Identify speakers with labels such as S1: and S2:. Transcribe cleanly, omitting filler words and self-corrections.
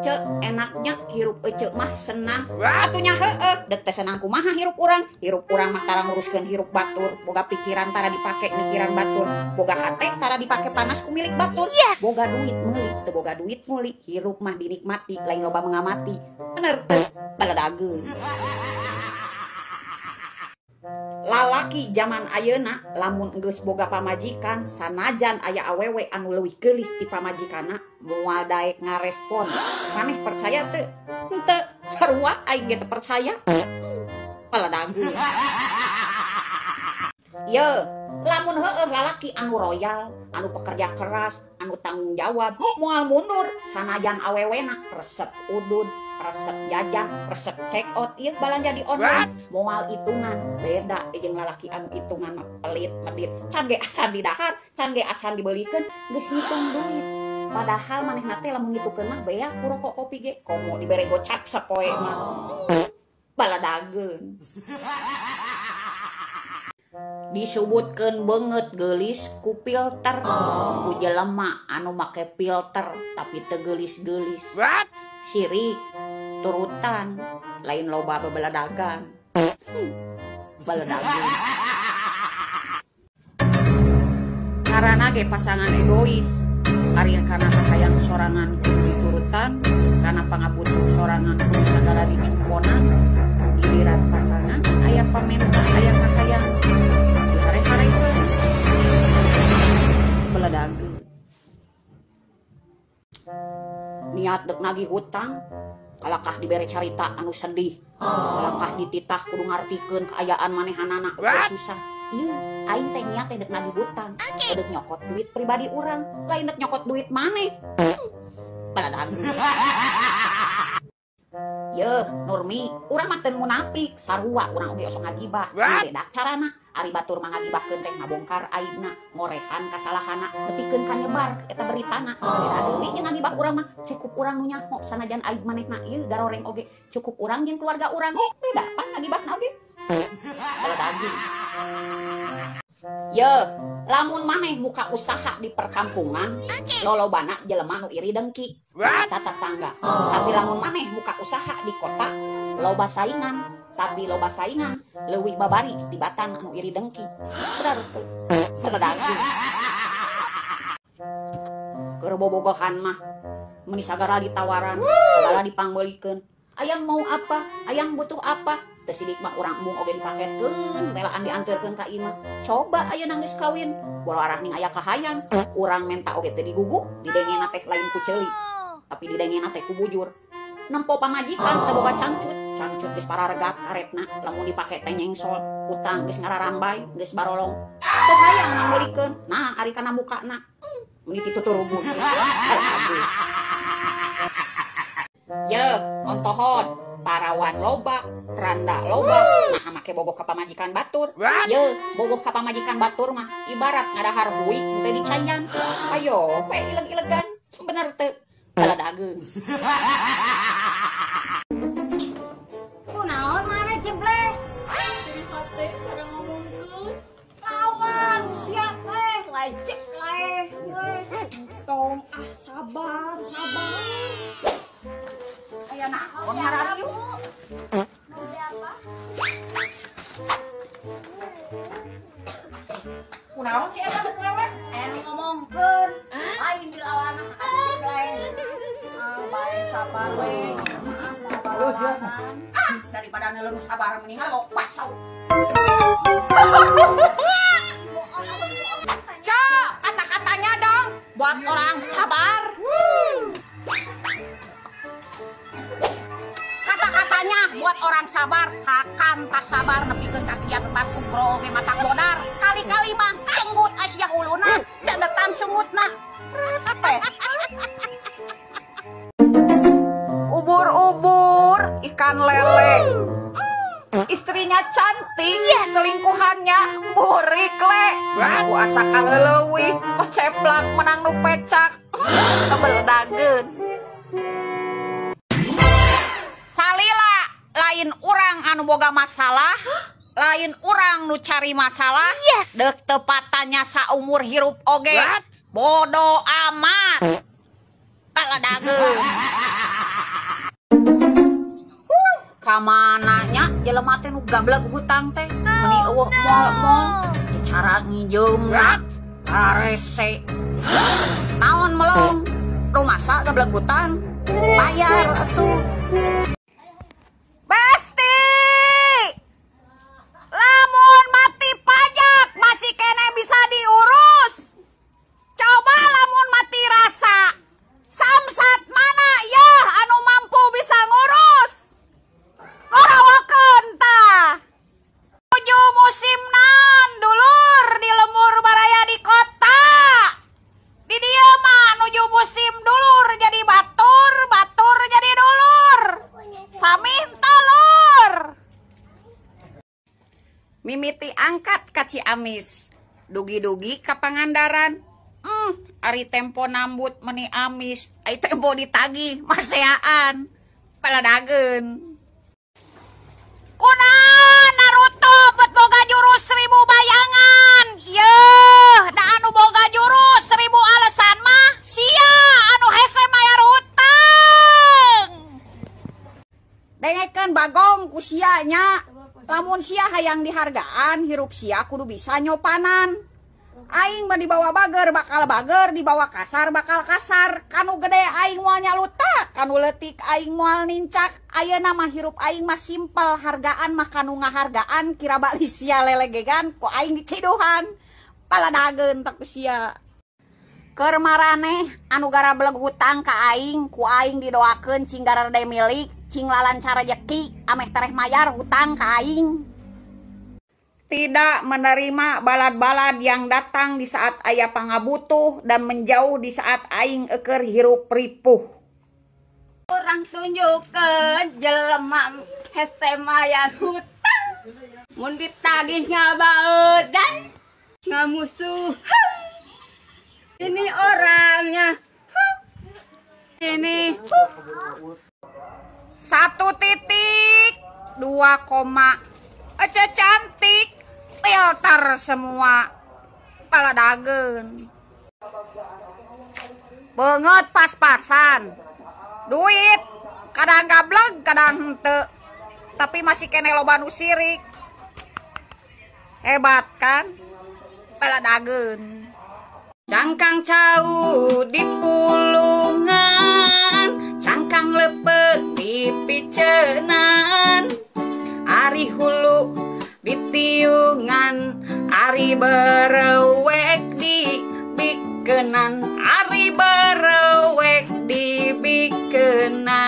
S1: Cek enaknya hirup ecek mah senang. Atunya heueuh, dek teh senang kumaha hirup urang. Hirup urang mah tara nguruskeun hirup batur, boga pikiran tara dipake mikiran batur, boga hate tara dipake panas ku milik batur.
S2: Yes.
S1: Boga duit meuli, teu boga duit meuli, hirup mah dinikmati, lain loba mengamati. Bener teu? Baladageun. Lalaki zaman ayeuna lamun geus boga pamajikan sanajan aya awewe anu leuwih geulis ti pamajikanna moal daek ngarespon. Maneh percaya teu? Henteu, sarua aing ge teu percaya. Baladageun. Ye, lamun heueuh lalaki anu royal, anu pekerja keras, anu tanggung jawab, moal mundur sanajan awewena resep udud, resep jajan, resep check out, ieu balanja di online, moal hitungan. Beda jeung lalaki anu hitungan mah pelit, medit, can ge acan didahar, can ge acan dibelikeun, geus ngitung duit. Padahal manehna teh lamun ngitungkeun mah beak ku rokok kopi ge, komo dibere gocap sapoe mah. Baladageun. Disebutkeun beungeut geulis ku filter, ku jelema anu make filter tapi teu geulis-geulis. Sirik, turutan, lain loba bebeladagan. Baladageun. Karana ge pasangan egois, ari kana kahayang sorangan kudu diturutan, kana pangabutuh sorangan kudu sagala dicumponan. Giliran pasangan aya pamenta, aya kahayang dihare-harekeun. Baladageun. Niat dek nagih hutang, kalakah dibere carita anu sedih, kalakah dititah kudu ngartikeun kaayaan manehanana keur susah. Ieu aing teh niat teh dek nagih hutang, dek nyokot duit pribadi urang, lain dek nyokot duit maneh. Baladageun. Yeuh, Nurmi, urang mah teu munafik, sarua urang oge osok ngagibah. Beda carana, ari batur mah ngagibahkeun teh ngabongkar aibna, ngorehan kasalahana, nepikeun ka nyebar eta beritana. Beda deui jeung ngagibah urang mah, cukup urang nu nyaho sanajan aib manehna ieu garoreng oge, cukup urang jeung keluarga urang. Beda pan ngagibahna oge. Baladageun. Yeuh, lamun maneh muka usaha di perkampungan, lolobana jelema nu iri dengki, eta tetangga. Tapi lamun maneh muka usaha di kota, loba saingan, tapi loba saingan leuwih babari tibatan anu iri dengki. Bener teu? Baladageun. Keur bobogohan mah meuni sagala ditawaran, sagala dipangbeulikeun. Ayang mau apa? Ayang butuh apa? Teu sidik mah urang embung oge dipaketkeun, relaan dianterkeun ka imah. Coba aya nangis kawin, boro arah ning aya kahayang, urang menta oge teu digugu, didengena teh lain ku ceuli, tapi didengena teh ku bujur. Nempo pamajikan teu boga cangcut, cangcut geus pararegat karetna, lamun dipake teh nyengsol, utang geus ngararambai, geus barolong. Teu hayang mangbeulikeun, nah ari kana mukana, meuni tituturubun. Yeuh, ontohon. Parawan loba, randa loba, nah make bogoh ka pamajikan batur. Yeuh, bogoh ka pamajikan batur mah ibarat ngadahar buik teu dicayan. Ayo, we ileg-ilegan, bener teu? Baladageun.
S2: Kunaon maneh jebleh?
S3: Jadi hate sareng ngomongkeun.
S2: Lawan sia teh, lecek leh.
S3: Tong ah sabar, sabar.
S1: Aya naon ngarariu?
S2: Mau beli apa?
S1: Kunaon si eta wewe?
S2: Aya nu ngomongkeun, lain dilawan atuh jebleh.
S3: Ah, bae sabar we.
S1: Ah, daripada neuleuh sabar mending kok pasau. Cok, kata-katanya dong buat orang sabar. Kata-katanya buat orang sabar, hakan tak sabar nepikeun ka kiamat sungkro oge matak bodar. Kali-kali mah jenggut asia huluna, dandetan sungutna. Teh. Ubur-ubur ikan lele. Istrinya cantik, yes. Selingkuhannya burik le. Aku asa kaleleuwih, koceplak menang nu pecak. Kebeledageun. Salila lain urang anu boga masalah, lain urang nu cari masalah.
S2: Yes.
S1: Deuk tepatanya saumur hirup oge. Bodo amat. Kaledageun. Ka mana nya jelema teh nu gableg hutang teh meuni eueuh moal-moal cara nginjeumna rarese. Naon melong? Rumasa gableg hutang? Bayar atuh. Besti. Lamun mati pajak masih kene bisa diurus. Coba lamun mati rasa. Samsat mana ya anu mampu bisa ngurus? Ngorawakeun tah. Nuju musim naon dulur di lembur baraya di kota. Di dieu mah nuju musim dulur jadi batur, batur jadi dulur. Sami telur. Mimiti angkat ka Ciamis, dugi-dugi ka Pangandaran. Ari tempo nambut meni amis, ari tempo ditagih maseaan. Paladageun. Kunaon Naruto bet boga jurus 1000 bayangan. Yeuh, da anu boga jurus 1000 alasan mah sia anu hese mayar hutang. Dengekeun bagong ku sia nya. Lamun sia hayang dihargaan, hirup sia kudu bisa nyopanan. Aing mah dibawa bager bakal bager, dibawa kasar bakal kasar. Kanu gede aing moal nyalutak, kanu leutik aing moal nincak. Ayeuna mah hirup aing mah simpel, hargaan mah kanu ngahargaan, kira bali sia lelegegan ku aing diciduhan. Paladageun tak ku sia. Keur maraneh anu garableg hutang ka aing, ku aing didoakeun cing garede milik, cing lalancar rejeki, ameh tereh mayar hutang ka aing. Tidak menerima balad-balad yang datang di saat aya pangabutuh dan menjauh di saat aing eukeur hirup ripuh.
S2: Urang tunjukkeun jelema hese mayar hutang. Mun ditagih ngabaeudan ngamusuhan. Ini orangnya. Ini
S1: 1.2 koma. Ece cantik, filter semua, paladageun. Beungeut pas-pasan, duit kadang gableg kadang henteu, tapi masih kene loba nu sirik. Hebat kan? Paladageun. Cangkang cau di pulungan, cangkang lepek di picenan. Ari hulu di tiungan, ari berewek di bikenan, ari berewek di bikenan.